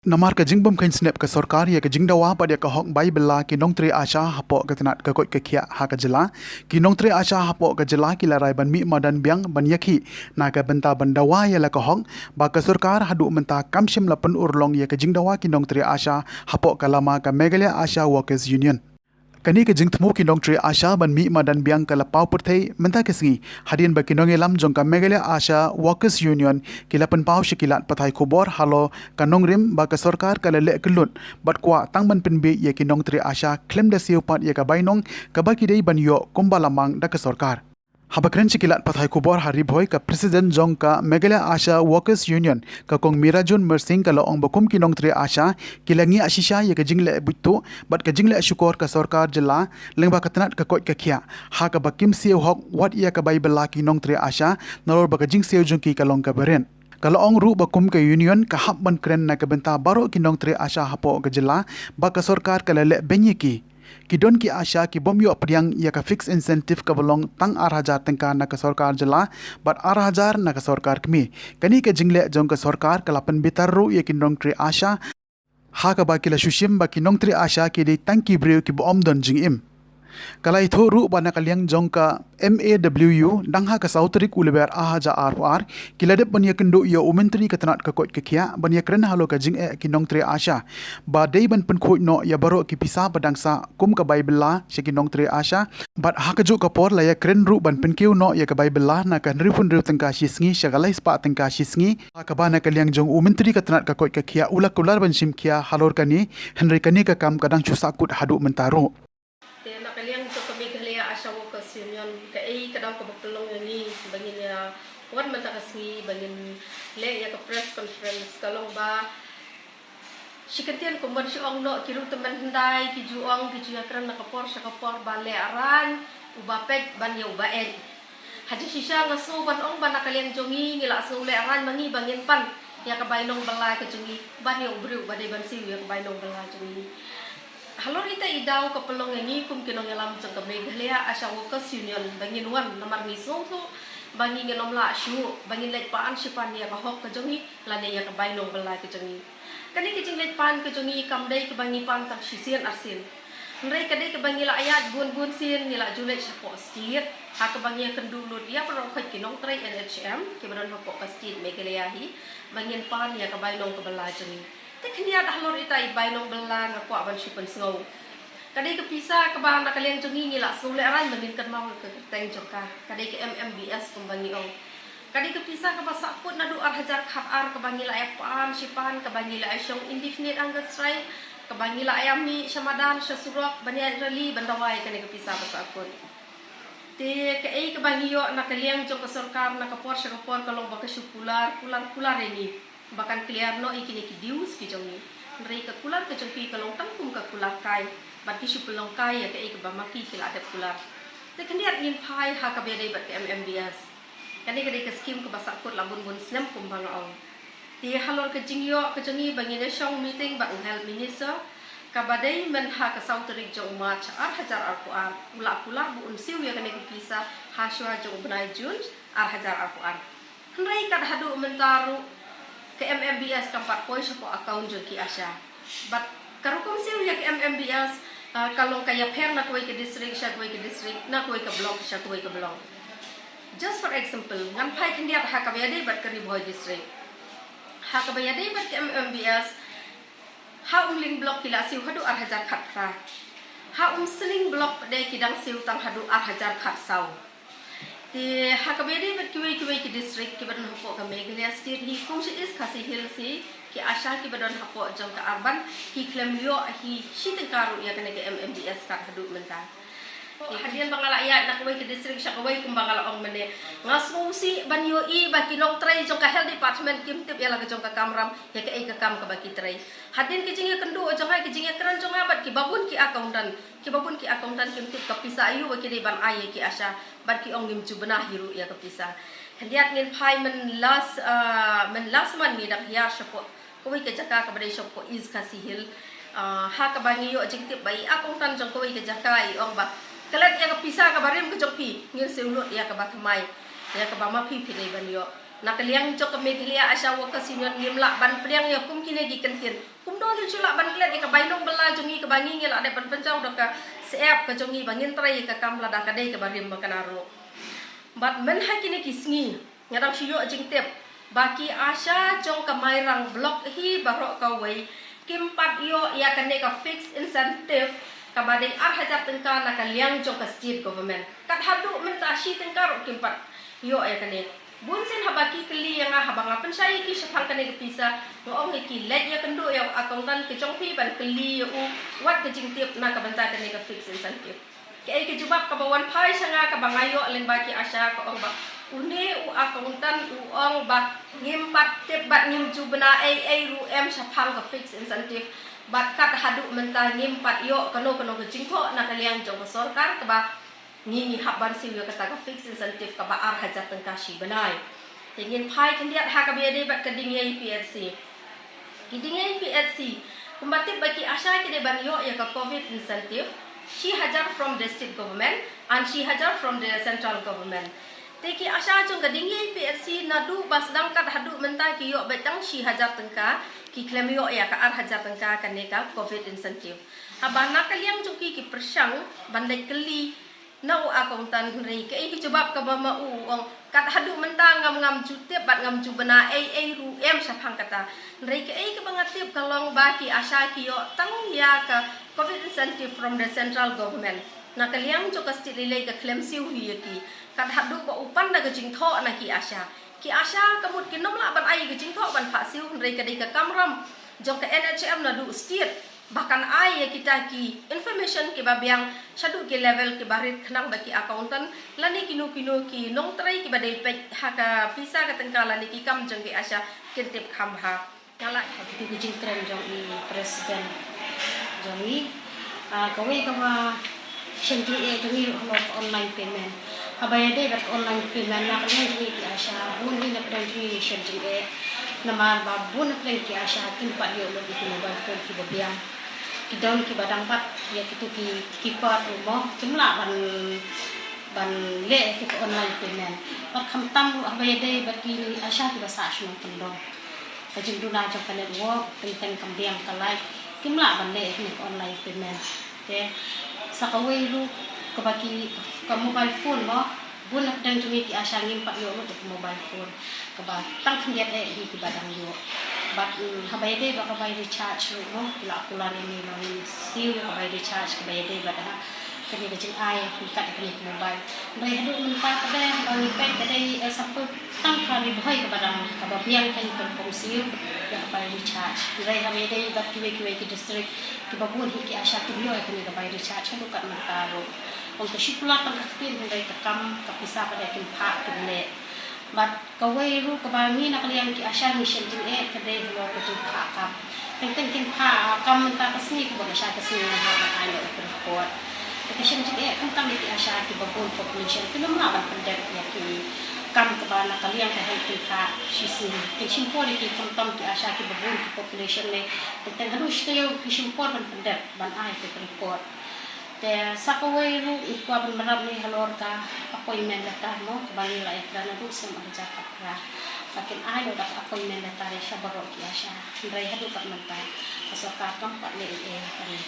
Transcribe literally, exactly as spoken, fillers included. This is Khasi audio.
Namar ka jingbym kheiñ snep ka sorkar ïa ka jingdawa bad ïa ka hok bai bylla ki nongtrei ASHA hapoh ka tnat ka koit ka khiah ha ka jylla, ki nongtrei ASHA hapoh ka jylla ki la rai ban mih madan biang ban ïakhih na ka bynta ban dawa ïa la ka hok, ba ka sorkar haduh mynta kam shym la pynurlong ïa ka jingdawa ki nongtrei ASHA hapoh ka lama ka Meghalaya ASHA Workers Union. Kane ka jingthmu ki nongtrei ASHA ban mih madan biang ka la paw pyrthei mynta ka sngi, hadien ba ki nongïalam jong ka Meghalaya ASHA Workers Union ki la pynpaw sha ki lad pathai khubor halor ka nongrim ba ka sorkar ka la leh kyllut bad kwah tang ban pynbiej ïa ki nongtrei ASHA khlem da siew pat ïa ka bainong kaba ki dei ban ïoh kumba la mang da ka sorkar. Haba kren sha ki lad pathai khubor ha Ri Bhoi, ka President jong ka Meghalaya ASHA Workers Union, ka Kong Mirajun Myrsing, ka la ong ba kum ki nongtrei ASHA ki la ngiah shisha ïa ka jingleh buit tuh bad ka jingleh shukor ka sorkar jylla lyngba ka tnat ka koit ka khiah, ha kaba kim siew hok wat ïa ka bai bylla ki nongtrei ASHA, nalor ba ka jingsiew jong ki ka long kaba rit. Ka la ong ruh ba kum ka union ka hap ban kren na ka bynta baroh ki nongtrei ASHA hapoh ka jylla, ba ka sorkar ka la leh beiñ ïa ki. Ki don ki ASHA ki bym ïoh pdiang ïa ka fixed incentive kaba long tang ar hajar tyngka na ka sorkar jylla bad ar hajar na ka sorkar kmie. Kane ka jingleh jong ka sorkar ka la pynbitar ruh ïa ki nongtrei ASHA, ha kaba ki la shu shim ba ki nongtrei ASHA ki dei tang ki briew kiba ym don jingim. Ka la ïathuh ruh ba na ka liang jong ka M A W U, dang ha ka saw tarik u Lber ar hajar arphew ar, ki la dep ban ïakynduh ïa u Myntri ka tnat ka koit ka khiah ban ïakren halor ka jingeh ki nongtrei ASHA, ba dei ban pynkhuid noh ïa baroh ki pisa ba dang sah kum ka bai bylla sha ki nongtrei ASHA. Bad ha kajuh ka por la ïakren ruh ban pynkiew noh ïa ka bai bylla na ka hynriewphew hynriew tyngka shi sngi sha ka laispah tyngka shi sngi, ha kaba na ka liang jong u Myntri ka tnat ka koit ka khiah u la kular ban shim khia halor kane, hynrei kane ka kam ka dang shu sahkut haduh mynta ruh. Te na ka liang jong ka Meghalaya ASHA Workers Union, kaei ka daw kaba pynlong ïa ngi ba ngin ïa wan mynta ka sngi ba ngin leh ïa ka press conference ka long ba shi kyntien kumban shu ong noh ki ruh tymmen hyndai, ki ju ong, ki ju ïakren na ka por sha ka por ba leh arang uba peit ban ïa uba eit. Ha jingshisha nga sngew ban ong ba na ka liang jong ngi ngi la sngew leh arang ma ngi ba ngin pan ïa ka bai nongbylla ka jong ngi ban ïa u briew ba dei ban siew ïa ka bai nongbylla jong ngi. Halor ita i daw ka pynlong ïa ngi kum ki nongïalam jong ka Meghalaya ASHA Workers Union ba ngin wan namar ngi sngewthuh ba ngi ngin ym lah shuh ba ngin leit pan shi pan ïa ka hok ka jong ngi lane ïa ka bai nongbylla ka jong ngi. Kane ka jingleit pan ka jong ngi kam dei kaba ngi pan tang shisien arsien. Hynrei ka dei kaba ngi la ïaid bun bun sien, ngi la ju leit shapoh state ha kaba ngi ïakynduh lut ïa baroh khoit ki nongtrei N H M kiba don hapoh ka state Meghalaya hi ba ngin pan ïa ka bai nongbylla jong ngi. Te khyndiat halor ita i bai nongbylla nga kwah ban shu pynsngew. Ka dei ka pisa kaba na ka liang jong ngi ngi la sngew leh arang ba ngin kynmaw ïa ka kyrteng jong ka. Ka dei ka M M B S kumba ngi ong. Ka dei ka pisa kaba sahkut naduh ar hajar khatar kaba ngi la ïa pan shi pan, kaba ngi la ïa shong indefinite hunger strike, kaba ngi la ïa mih sha madan sha surok ban ïa rally ban dawa ïa kane ka pisa ba sahkut. Te kaei kaba ngi ïoh na ka liang jong ka sorkar na ka por sha ka por ka long ba ka shu kular kular kular ïa ngi ba kan clear noh ïa kine ki dues ki jong ngi. Hynrei ka kular ka jong ki ka long tang kum ka kular kai bad ki shu pynlong kai ïa kaei kaba ma ki ki la dep kular. Te khyndiat ngin phai ha kaba ïadei bad ka M M B S. Kane ka dei ka skim kaba sahkut la bun bun snem kumba nga ong. Te halor ka jingïoh ka jong ngi ba ngin ïa shong meeting bad u Health Minister kaba dei myn ha ka saw tarik jong u March ar hajar arphew ar, u la kular ba un siew ïa kane ka pisa ha shuwa jong u bnai June ar hajar arphew ar. Hynrei kat haduh mynta ruh ka M M B S kam pat poi shapoh account jong ki ASHA. Bad ka rukom siew ïa ka M M B S, ah, ka long ka ïapher na kawei ka district sha kawei ka district, na kawei ka block sha kawei ka block. Just for example, ngan phai khyndiat ha kaba ïadei bad ka Ri Bhoi district. Ha kaba ïadei bad ka M M B S, ha Umling block ki la siew haduh ar hajar khatphra. Ha Umsning block pat de ki dang siew tang haduh ar hajar khatsaw. Te ha kaba ïadei bad kiwei kiwei ki district kiba don hapoh ka Meghalaya state hi, kum sha East Khasi Hills hi, ki ASHA kiba don hapoh jong ka urban ki khlem ïoh hi shi tyngka ruh ïa kane ka M M B S kat haduh mynta. Hadien ba nga la ïaid na kawei ka district sha kawei kumba nga la ong mynne, nga sngewsih ban ïohi ba ki nongtrei jong ka health department kim tip ïa la ka jong ka kamram, ïa kaei ka kam kaba ki trei. Hadien ka jingïakynduh jong nga, ka jingïakren jong nga bad kiba bun ki accountant, kiba bun ki accountant kim tip ka pisa aïu ba ki dei ban ai ïa ki ASHA bad ki ong ngim ju bna hi ruh ïa ka pisa. Khyndiat ngin phai myn last, ah, myn last month ngi dang hiar shapoh kawei ka jaka kaba dei shapoh East Khasi Hills. Ah, ha kaba ngi ïoh jingtip ba i accountant jong kawei ka jaka i ong ba klet ïa ka pisa kaba rim ka jong phi, ngin siew lut ïa kaba thymmai, ïa kaba ma phi phi dei ban ïoh. Na ka liang jong ka Meghalaya ASHA Workers Union ngim lah ban pdiang ïa kum kine ki kyntien. Kumno ngin shu lah ban klet ïa ka bainong bylla jong ngi kaba ngi ngi lah dep ban pynjaw da ka syep ka jong ngi ba ngin trei ïa ka kam lada ka dei kaba rim ba kane ruh. Bad mynha kine ki sngi nga dang shu ïoh jingtip ba ki ASHA jong ka Mairang Block hi baroh kawei kim pat ïoh ïa kane ka fixed incentive kaba dei ar hajar tyngka na ka liang jong ka state government. Kat haduh mynta shi tyngka ruh kim pat ïoh ïa kane. Bunsien haba ki kylli ïa nga, haba nga pynshai ïa ki shaphang kane ka pisa, nga ong ïa ki, leit ïakynduh ïa u accountant ka jong phi ban kylli ïa u wat ka jingtip na ka bynta kane ka fixed incentive. Kaei ka jubab kaba wan phai sha nga kaba nga ïoh lyngba ki ASHA, ka ong ba une u accountant u ong ba ngim pat tip bad ngim ju bna ei ei ruh em shaphang ka fixed incentive. Bad kat haduh mynta ngim pat ïoh kano kano ka jingthoh na ka liang jong ka sorkar kaba ngi ngi hap ban siew ïa kata ka fixed incentive kaba ar hajar tyngka shi bnai. Te ngin phai khyndiat ha kaba ïadei bad ka Dingïei PHC. Ki Dingïei PHC, kumba tip ba ki ASHA ki dei ban ïoh ïa ka covid incentive shi hajar from the state government and shi hajar from the central government. Te ki ASHA jong ka Dingïei PHC naduh ba sdang kat haduh mynta ki ïoh beit tang shi hajar tyngka, ki khlem ïoh ïa ka ar hajar tyngka kane ka covid incentive. Haba na ka liang jong ki ki pyrshang ban leit kylli na u accountant, hynrei kaei ka jubab kaba ma u u ong, kat haduh mynta ngam ngam ju tip bad ngam ju bna ei ei ruh em shaphang kata. Hynrei kaei kaba nga tip ka long ba ki ASHA ki ïoh tang ïa ka covid incentive from the central government. Na ka liang jong ka state lei lei ka khlem siew hi ïa ki. Kat haduh ba u pan da ka jingthoh na ki ASHA. Ki ASHA ka mut kim lah ban ai ka jingthoh ban phah siew, hynrei ka dei ka kamram jong ka NHM naduh state ba kan ai ïa kita ki information kiba biang shaduh ki level kiba rit khnang ba ki accountant lane kino kino ki nongtrei kiba dei peit ha ka pisa ka tyngka lane ki kam jong ki ASHA kin tip kham bha. Nga lah ha kito ki jingkren jong i president jong i, ah, kawei kaba shem jingeh jong i ruh halor ka online payment. Haba ïadei bad ka online payment na ka liang jong i ki ASHA, bun hi na pdeng jong i shem jingeh. Namar ba bun na pdeng ki ASHA kim pat ïoh lut ïa ki mobile phone kiba biang. Ki don kiba dang bat ïa kito ki, ki card ruh mo, kim lah ban, ban leh ïa ki online payment. Bad khamtam ruh haba ïadei bad ki ASHA kiba sah shnong kyndong, ka jingduna jong ka network teng teng kam biang ka light, kim lah ban leh ïa kine ki online payment. Te sa kawei ruh kaba ki, ka mobile phone mo, bun na pdeng jong ngi ki ASHA ngim pat ïoh lut ïa ka mobile phone. Kaba tang khyndiat eh hi kiba dang ïoh. Bad, mm, haba ïadei bad ka bai recharge ruh mo, ki la kular ïa ngi ba ngin siew ïa ka bai recharge kaba ïadei bad ha kane ka jingai ïa ka mobile. Hynrei haduh mynta pat de ba ngi peit ka dei, eh, sa pynban tang ka Ri Bhoi kaba dang, kaba biang ka, ngi pynpom siew ïa ka bai recharge. Hynrei haba ïadei bad kiwei kiwei ki district kiba bun hi ki ASHA kim ïoh ïa kane ka bai recharge haduh kat mynta ruh. Ong ka shu kular tang ka ktien hynrei ka kam ka pisa pat de kim phah kim leh. Bad kawei ruh kaba ngi na ka liang ki ASHA ngi shem jingeh ka dei halor ka jingphah kam. Teng teng kin phah kam mynta ka sngi, kaba ka shai ka sngi ngam hap ban ai noh ïa ka report. Te ka shem jingeh khamtam ïa ki ASHA kiba bun population, kim lah ban pyndep ïa ki kam kaba na ka liang ka health kin phah shisngi. Kin shim por ïa ki khamtam ki ASHA kiba bun ki population ne. Teng teng haduh shi taïew ki shim por ban pyndep ban ai ïa ka report. Te sa kawei ruh ngi kwah ban bynrap ne halor ka appointment letter mo, kaba ngi la ïakren naduh snem ar hajar khatphra. Ba kin ai noh da ka appointment letter ïa sha baroh ki ASHA. Hynrei haduh kat mynta ka sorkar kam pat leh ei ei.